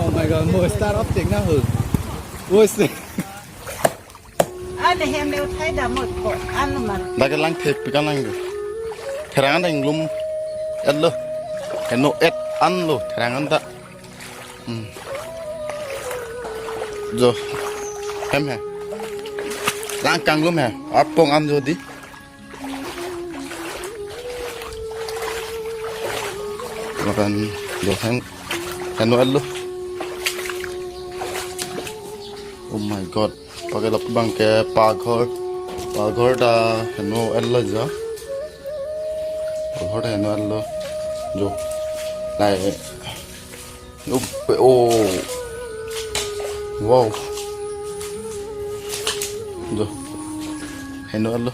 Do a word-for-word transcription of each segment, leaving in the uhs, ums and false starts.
Oh my God, mo star up tek na ho. Wo se. Ane hem le uthai dam mo ko an man. Dak ke lang thek pi kan lang. Therang an inglum et lo. Heno et an lo therang an ta. Hmm. Jo. Hem he. Lang kanglum he. Arpong an jo di. Lapen jo hang heno et lo. Oh my God. Pake lapu abang ke paghor. Paghor ta heno et lo jo. Paghor ta heno et lo. Jo. Lai. Up, oh. Wow. Jo. Heno et lo.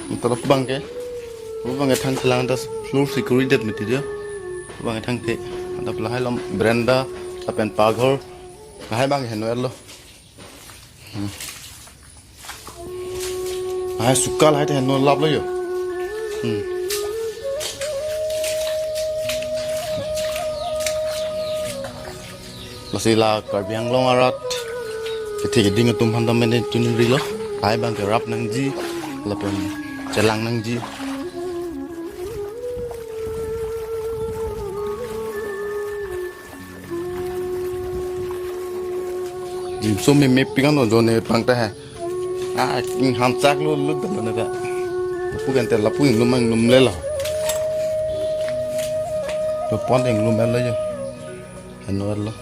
Lapu abang ke. Lapu abang ke thang chelang ta floor security det mati jo. Lapu abang ke thang the. Lapu lahai along veranda lapen paghor. Lahai abang ke heno et lo. Hmm. Lahai sukal hai te heno lap lo jo. Hmm. Lasi la Karbi Anglong arat kethe keding atum aphan ta mene tunri lo. Lahai abang ke rap nangji lapen chelang nangji. Jimso meme pi kan lo jo ne pang ta he. Ah, ing ham chak lo lo dam na ka. Lapu kan te lapu inglum inglum le lo. Lo pon inglum lo jo. Heno et lo.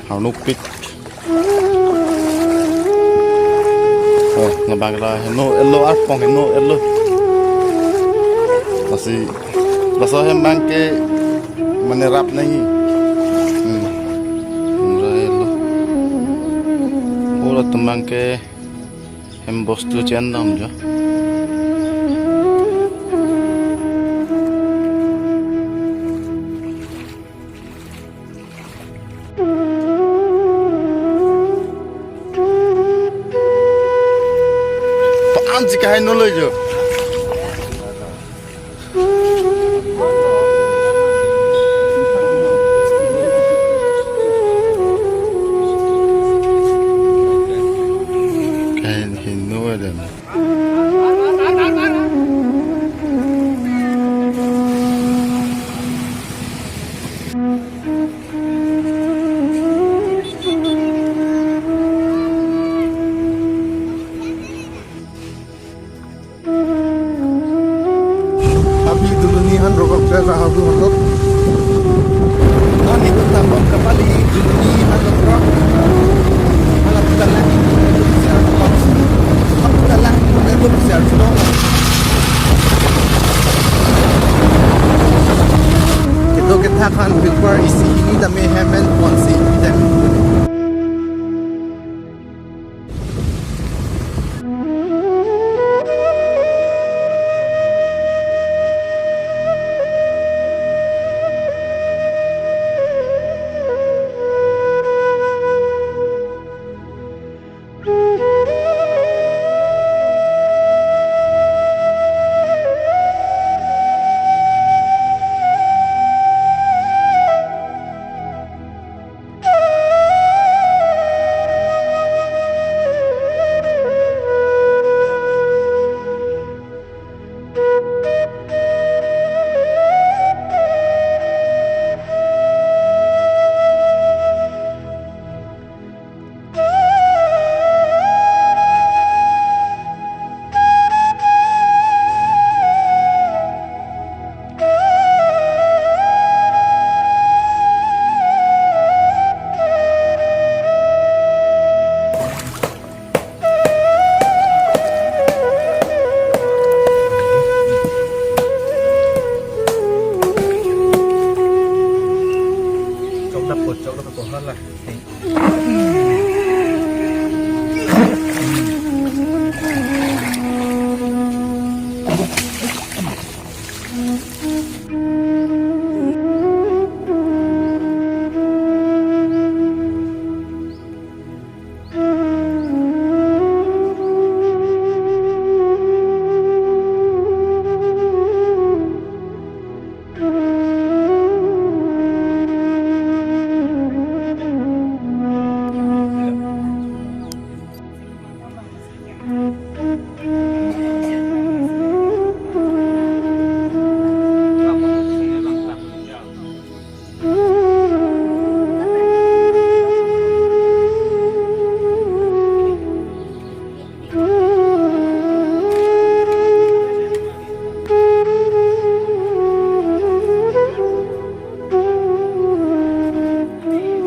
Harnuk pik. Oh, nabang la heno et lo, arpong heno et lo. Lasi, laso hem abang ke mane rap nangji. Hmm. Heno et lo. Oh, latum abang ke hem bostu chen dam jo. Paan si kahai nolo jo. Kahai hino ada. Abi duloni han rokok ke rahabu hanrok. Ani ko tambok kapali duloni han rokok. Hala putala ni siar. Hala putala ni siar.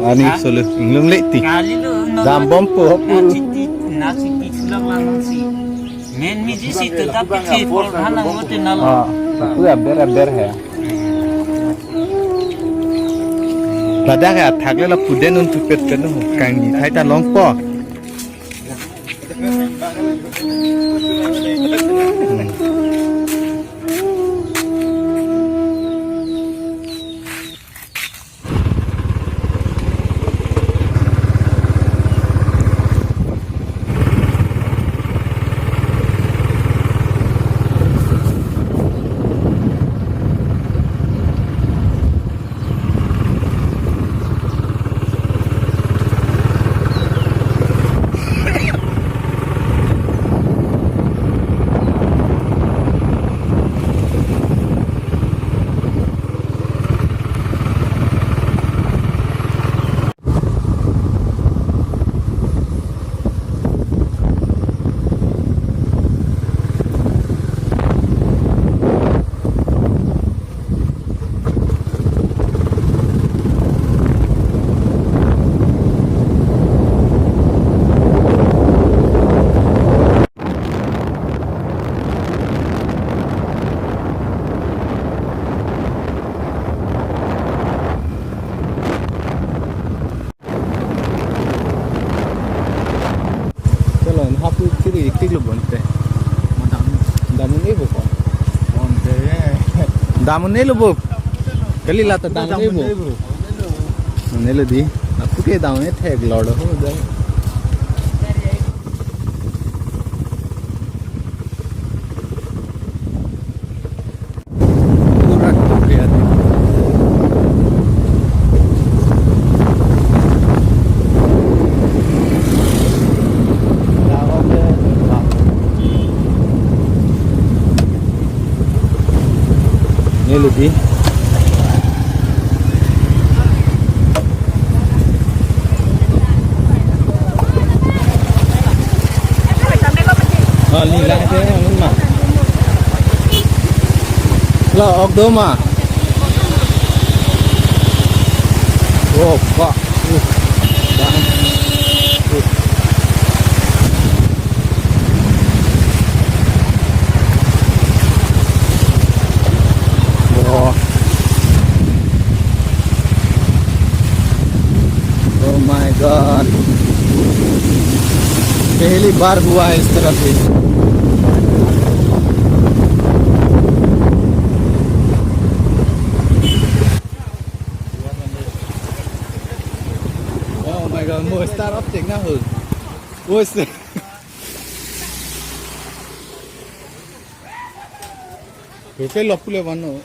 Ani Ha? solo inglum leti. Kali lo, no, Dambom po, po. Nachiti, nachiti sulak lang si. Men miji si tetap pitsi por hana ngote nalo. Ah, itu aber, aber ya. Ladak ya, thak le la puden un tupet kanu. Kangni thai ta longpo. Chalo, hapu chiri tik lo bonte. Madam. Dam un-e bo ko. Bonte. Dam un-e lo bo. Kali lata dam un-e bo. Dam un-e bo. Un-e lo di. Apu ke dam un-e thek lord ho dai. Neli di. Oh, ni lang ke, ano ma? La, ok do ma. Oh, pa. Uh. Bang. Uh. Oh. Oh my God, पहली बार हुआ है इस तरह से। Oh my God, mo start up tek na ho. Oh, se. Ruke lopule vano.